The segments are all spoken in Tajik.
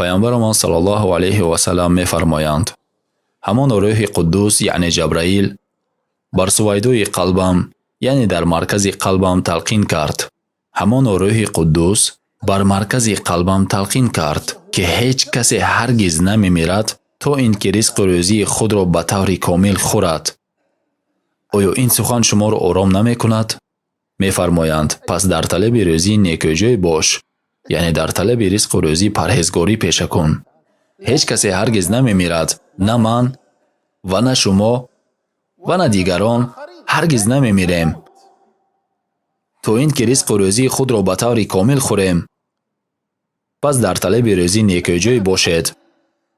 Пайғамбарамон саллаллоҳу алайҳи васаллам мефармоянд: ҳамон Рӯҳи Қуддус, яъне Ҷабраил, бар сувайдои қалбам, яъне дар маркази қалбам талқин кард. Ҳамон Рӯҳи Қуддус бар маркази қалбам талқин кард, ки ҳеҷ касе ҳаргиз намемирад, то ин ки ризқу рӯзии худро ба таври комил хӯрад. Оё ин сухан шуморо ором намекунад? Мефармоянд: пас дар талаби рӯзии некӯҷӯй бош, яъне дар талаби ризқу рӯзӣ парҳезгорӣ пеша кун. Ҳеҷ касе ҳаргиз намемирад, на ман ва на шумо ва на дигарон ҳаргиз намемирем, то ин ки ризқу рӯзии худро ба таври комил хӯрем. Пас дар талаби рӯзӣ некӯҷӯй бошед.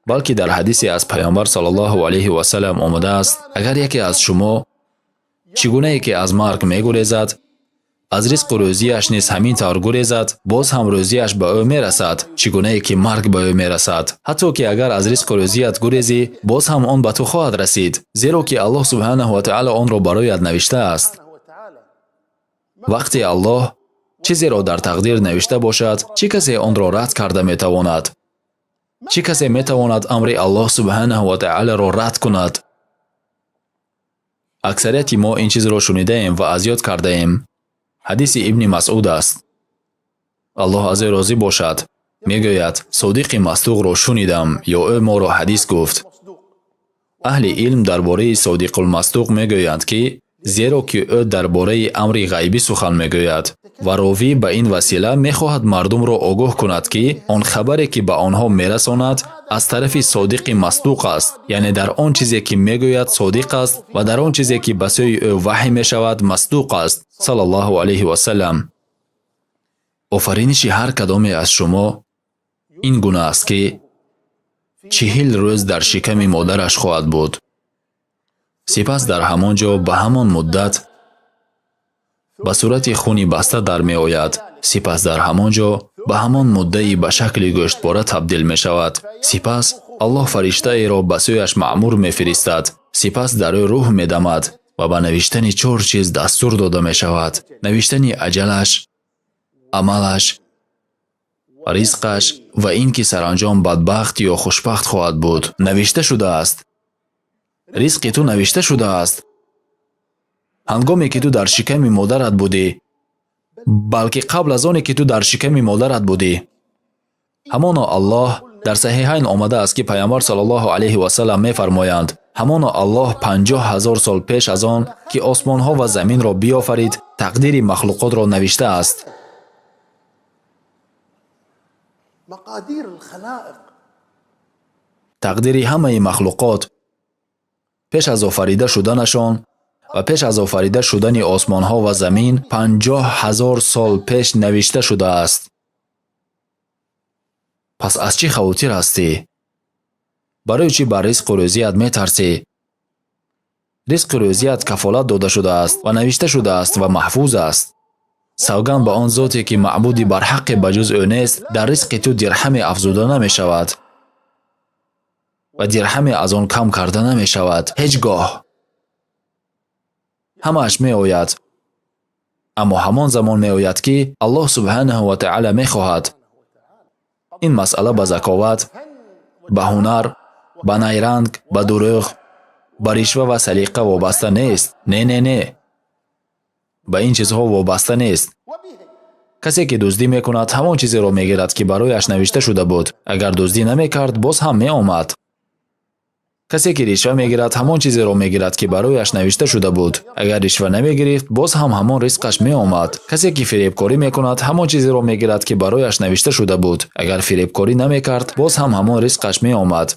Балки дар ҳадисе аз Пайғамбар саллаллоҳу алайҳи васаллам омадааст: агар яке аз шумо чӣ гунае ки аз марг мегурезад, аз ризқу рӯзияш низ ҳамин тавр гурезад, боз ҳам рӯзияш ба ӯ мерасад, чӣ гунае ки марг ба ӯ мерасад. Ҳатто ки агар аз ризқу рӯзият гурезӣ, боз ҳам он ба ту хоҳад расид, зеро ки Аллоҳ субҳанаҳу ва таъала онро бароят навиштааст. Вақте Аллоҳ чизеро дар тақдир навишта бошад, чӣ касе онро рад карда метавонад? Чӣ касе метавонад амри Аллоҳ субҳанаҳу ва таъаларо рад кунад? Аксарияти мо ин чизро шунидаем ва аз ёд кардаем. Ҳадиси Ибни Масъуд аст, Аллоҳ аз ӯ розӣ бошад, мегӯяд: Содиқи масдуқро шунидам ё ӯ моро ҳадис гуфт. Аҳли илм дар бораи Содиқулмасдуқ мегӯянд, ки зеро ки ӯ дар бораи амри ғайбӣ сухан мегӯяд ва ровӣ ба ин васила мехоҳад мардумро огоҳ кунад, ки он хабаре, ки ба онҳо мерасонад, аз тарафи Содиқи масдуқ аст, яъне дар он чизе, ки мегӯяд, содиқ аст ва дар он чизе, ки ба сӯи ӯ ваҳй мешавад, масдуқ аст, саллаллоҳу алайҳи васаллам. Офариниши ҳар кадоме аз шумо ин гуна аст, ки 40 рӯз дар шиками модараш хоҳад буд, сипас дар ҳамон ҷо ба ҳамон муддат ба сурати хуни баста дар меояд, сипас дар ҳамон ҷо ба ҳамон муддаи ба шакли гӯштпора табдил мешавад. Сипас Аллоҳ фариштаеро ба сӯяш маъмур мефиристад, сипас дар ӯ рӯҳ медамад ва ба навиштани чор чиз дастур дода мешавад: навиштани аҷалаш, амалаш, ризқаш ва ин ки саранҷом бадбахт ё хушбахт хоҳад буд. Навишта шудааст. Ризқи ту навишта шудааст, ҳангоме ки ту дар шиками модарат будӣ, балки қабл аз оне ки ту дар шиками модарат будӣ. Ҳамоно Аллоҳ, дар Саҳиҳайн омадааст, ки Пайғамбар саллаллоҳу алайҳи васаллам мефармоянд: ҳамоно Аллоҳ 50 000 сол пеш аз он ки осмонҳо ва заминро биёфарид, тақдири махлуқотро навиштааст. مقادير الخلائق. Тақдири ҳамаи махлуқот пеш аз офарида шуданашон ва пеш аз офарида шудани осмонҳо ва замин 50 000 сол пеш навишта шудааст. Пас аз чӣ хавотир ҳастӣ? Барои чӣ бар ризқу рӯзият метарсӣ? Ризқу рӯзият кафолат дода шудааст ва навишта шудааст ва маҳфуз аст. Савганд ба он зоте, ки маъбуди барҳаққе ба ҷуз ӯ нест, дар ризқи ту дирҳаме афзуда намешавад ва дирҳаме аз он кам карда намешавад ҳеҷ гоҳ. Ҳамааш меояд, аммо ҳамон замон меояд, ки Аллоҳ субҳанаҳу ва таъала мехоҳад. Ин масъала ба заковат, ба ҳунар, ба найранг, ба дурӯғ, ба ришва ва салиқа вобаста нест. Не, не, не, ба ин чизҳо вобаста нест. Касе ки дуздӣ мекунад, ҳамон чизеро мегирад, ки барояш навишта шуда буд. Агар дуздӣ намекард, боз ҳам меомад. Касе ки ришва мегирад, ҳамон чизеро мегирад, ки барояш навишта шуда буд. Агар ришва намегирифт, боз ҳам ҳамон ризқаш меомад. Касе ки фиребкорӣ мекунад, ҳамон чизеро мегирад, ки барояш навишта шуда буд. Агар фиребкорӣ намекард, боз ҳам ҳамон ризқаш меомад.